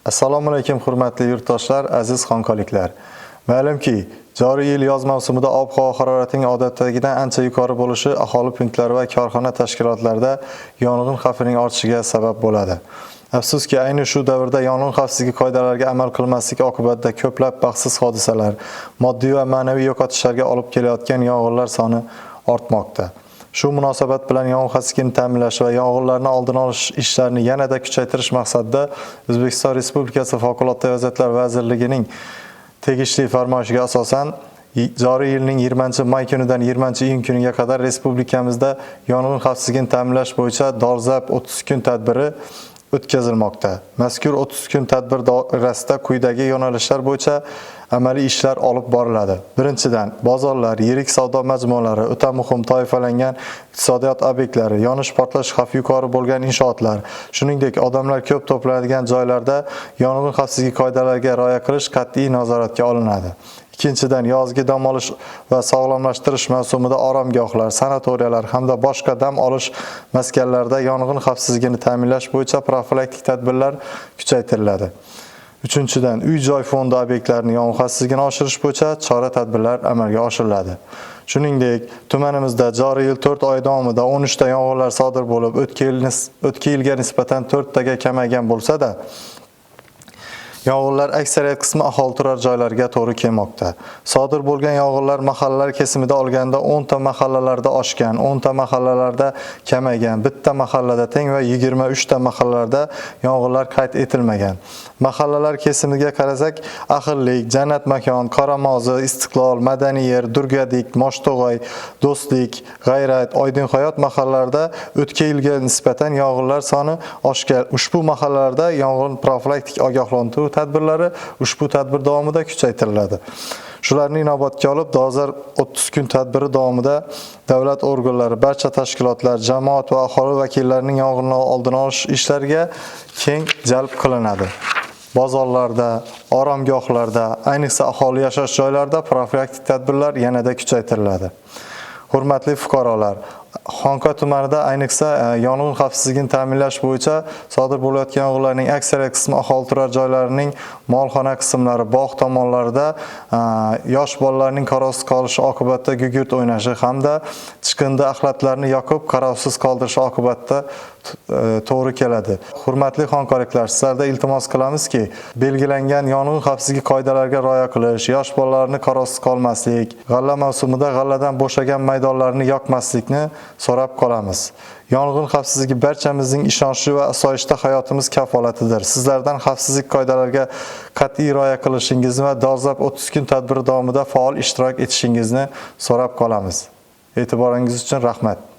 Assalomu alaykum, hurmatli yurtdoshlar, aziz xonkoliklar. Ma'lumki, joriy yil yoz mavsumida ob-havo haroratining odatdagidan ancha yuqori bo'lishi aholi punktlari va korxona tashkilotlarida yong'in xavfining ortishiga sabab bo'ladi. Afsuski, ayni shu davrda yong'in xavfsizligi qoidalariga amal qilmaslik oqibatida ko'plab baxtsiz hodisalar, moddiy va ma'naviy yo'qotishlarga olib kelayotgan yong'inlar soni ortmoqda. Shu munosabat bilan yong'in xavfsizligini ta'minlash va yong'inlarni oldini olish ishlarini yanada kuchaytirish maqsadida O'zbekiston Respublikasi Favqulodda vaziyatlar vazirligining tegishli farmoyishiga asosan joriy yilning 20-may kunidan 20-iyun kuniga qadar respublikamizda yong'in xavfsizligini ta'minlash bo'yicha dolzarb 30 kun tadbiri o'tkazilmoqda. Mazkur 30 kun tadbir doirasida quyidagi yo'nalishlar bo'yicha amaliy ishlar olib boriladi. Birinchidan, bozorlar, yirik savdo majmualari, o'ta muhim toifalangan iqtisodiyot obyektlari, yonish portlash xavfi yuqori bo'lgan inshootlar, shuningdek, odamlar ko'p to'planadigan joylarda yong'in xavfsizligi qoidalariga rioya qilish qat'iy nazoratga olinadi. Ikkinchidan, yozgi dam olish va sog'lomlashtirish mavsumida oromgohlar, sanatoriyalar hamda boshqa dam olish maskanlarida yong'in xavfsizligini ta'minlash bo'yicha profilaktik tadbirlar kuchaytiriladi. Uchinchidan, uy-joy fondi obyektlarining yong'in xavfsizligini oshirish bo'yicha chora-tadbirlar amalga oshiriladi. Shuningdek, tumanimizda joriy yil 4 oy davomida 13 ta yong'inlar sodir bo'lib, o'tgan yilga nisbatan 4 taga kamaygan bo'lsa-da, yong'inlar aksariyat qismi aholi turar joylariga to'g'ri kelmoqda. Sodir bo'lgan yong'inlar mahallalar kesimida olganda 10 ta mahallalarda oshgan, 10 ta mahallalarda kamaygan, bitta mahallada teng va 23 ta mahallalarda yong'inlar qayd etilmagan. Mahallalar kesimiga qarasak, Ahillik, Jannat makon, Qoramozi, Istiqlol, Madaniy yer, Durgadik, Moshto'g'ay, Do'stlik, G'ayrat, Oydin hayot mahallalarida o'tgan yilga nisbatan yong'inlar soni oshgan. Ushbu mahallalarda yong'in profilaktik ogohlantiruv tadbirlari ushbu tadbir davomida kuchaytiriladi. Shularni inobatga olib, dolzarb 30 kun tadbiri davomida davlat organlari, barcha tashkilotlar, jamoat va aholi vakillarining yong'inni oldini olish ishlariga keng jalb qilinadi. Bozorlarda, oromgohlarda, ayniqsa aholi yashash joylarida profilaktik tadbirlar yanada kuchaytiriladi. Hurmatli fuqarolar, Xonqa tumanida ayniqsa yong'in xavfsizligini ta'minlash bo'yicha sodir bo'layotgan yong'inlarning aksariyat qismi aholi turar joylarining molxona qismlari, bog' tomonlarida yosh bolalarning qarovsiz qolishi oqibatida gugurt o'ynashi hamda chiqindi axlatlarni yoqib qarovsiz qoldirishi oqibatida to'g'ri keladi. Hurmatli xonqoliklar, sizlardan iltimos qilamizki, belgilangan yong'in xavfsizligi qoidalariga rioya qilish, yosh bolalarni qarovsiz qolmaslik, g'alla mavsumida g'alladan bo'shagan maydonlarni yoqmaslikni so'rab qolamiz. Yong'in xavfsizligi barchamizning ishonchli va osoyishta hayotimiz kafolatidir. Sizlardan xavfsizlik qoidalariga qat'iy rioya qilishingizni va dolzarb 30 kun tadbiri davomida faol ishtirok etishingizni so'rab qolamiz. E'tiboringiz uchun rahmat.